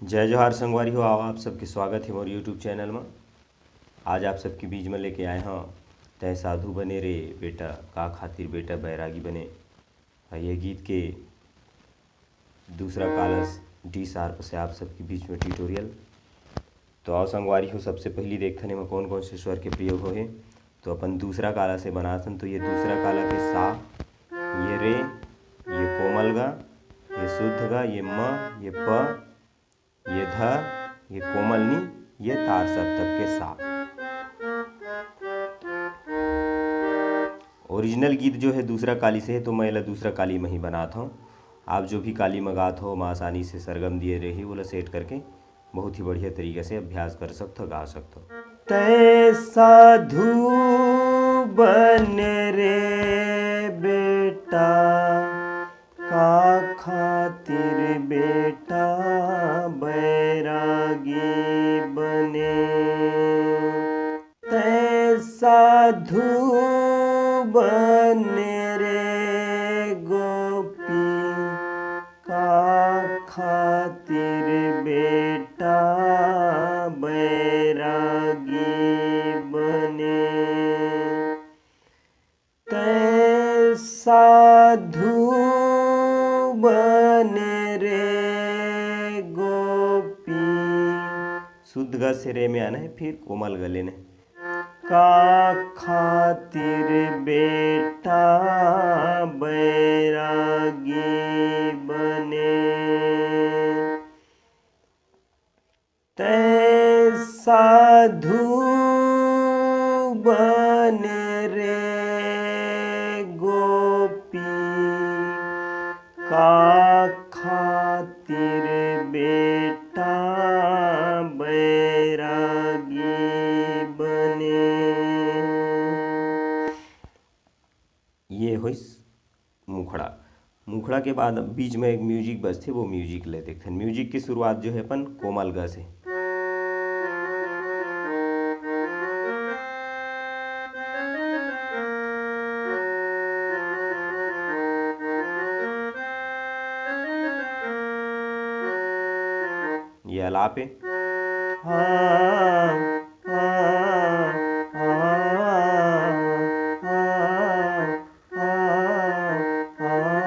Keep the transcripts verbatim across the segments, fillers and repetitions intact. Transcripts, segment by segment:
जय जोहार संगवारी हो, आओ आप सबके स्वागत हे मोर YouTube चैनल म। आज आप सबके बीच म लेके आए हंव तैं साधु बने रे बेटा, का खातिर बेटा बैरागी बने। अउ ये गीत के दूसरा कालस डी शार्प से आप सबके बीच में ट्यूटोरियल। तो आओ संगवारी हो, सबसे पहली देखथन एमा कौन कौन से स्वर के प्रयोग होहे। तो अपन दूसरा काला से बनाथन, तो ये दूसरा काला के सा, ये रे, ये कोमल गा, ये शुद्ध गा, ये म, ये प, ये ध, ये कोमल नी, ये तार सप्तक के सा। ओरिजिनल गीत जो है दूसरा काली से है, तो मैं एला दूसरा काली में ही बनात हूँ। आप जो भी काली में गात हो, ओमा आसानी से सरगम दिए रही, ओला सेट करके बहुत ही बढ़िया तरीका से अभ्यास कर सकत हो, गा सकत हो। तैं साधु बन रे बेटा, का खातिर बेटा बैरागी बने। तैं साधु बन रे गोपी, का खातिर बेटा बैरागी बने। तैं साधु बन रे गोपी। शुद्ध ग से रे में आना है, फिर कोमल ग लेना है। का खातिर बेटा बैरागी बने। तैं साधु बन रे गोपी, का खातिर बेटा बैरागी बने। ये होइस मुखड़ा। मुखड़ा के बाद बीच में एक म्यूजिक बजथे, वो म्यूजिक ले देखथन। म्यूजिक की शुरुआत जो है अपन कोमल ग से। ये आलाप है। हाँ, हाँ, हाँ, हाँ, हाँ, हाँ।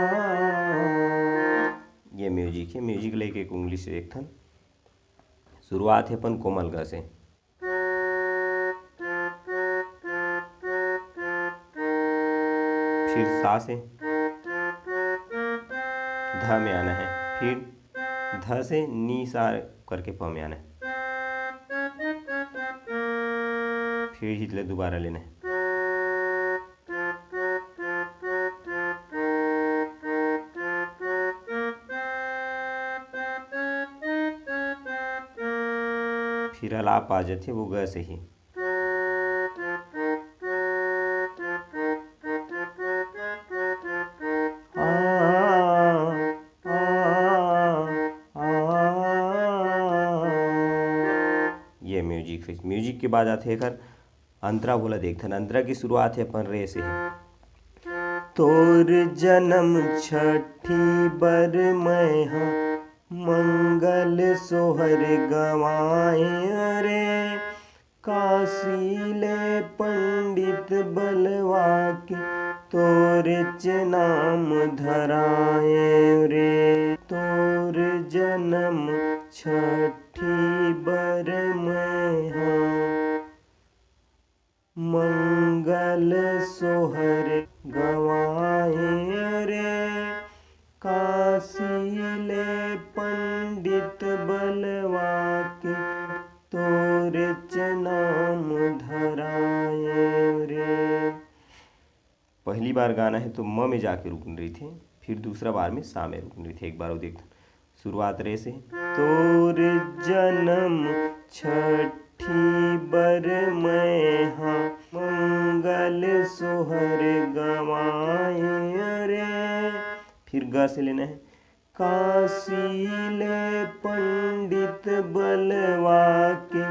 ये म्यूजिक है, म्यूजिक लेके एक उंगली से एक थन। शुरुआत है अपन कोमल ग से। फिर सा से ध में आना है, फिर ध से नी सा करके प में आना है, फिर हित ले दोबारा लेना है। फिर आलाप आ जाथे वो ग से ही। आ, आ, आ। ये म्यूजिक है। म्यूजिक के बाद आथे एकर अंतरा, बोला देखथन। अंतरा की शुरुआत है अपन रे से है। तोर जन्म छठी बर मैं हा मंगल सोहर गवाए रे। काशी ले पंडित बलवा के तोर च नाम धराए रे। तोर जन्म छठी बर मैं हा मंगल सोहर गवाए रे। काशी ले पंडित बलवा के तोर च नाम धराए रे। पहली बार गाना है तो म में जाके रुकन रहिथे, फिर दूसरा बार में सा में रुकन रहिथे। एक बार वो देखथन। शुरुआत रे से। तोर जन्म छठी बर मैं हा मंगल सोहर गवाए रे। फिर ग से लेना है। काशी ले पंडित बलवा के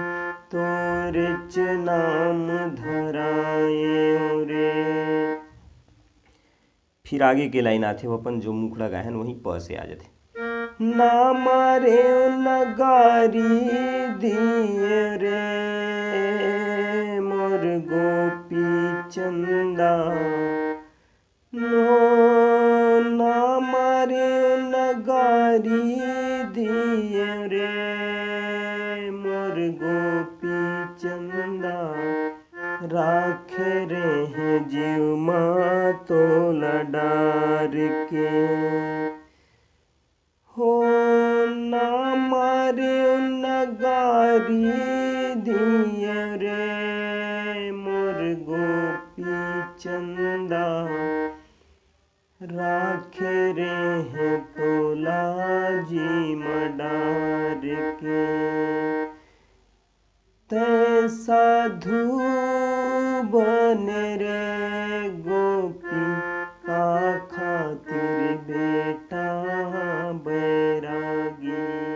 तोर च नाम धराए रे। फिर आगे के लाइन आथे, वो अपन जो मुखड़ा गाए हन, वहीं प से आ जाथे। ना मारे न गारी दिए रे मोर गोपी चंदा। नो ना मारे न गारी दिए रे मोर गोपी चंदा। राखे रहे जीव मा तोला डार के। हो ना मारे न गारी दिए रे मोर गोपी चंदा। राखे रहे तोला जीव मा डार के। तैं साधु बने रे गोपी, का खातिर बेटा बैरागी।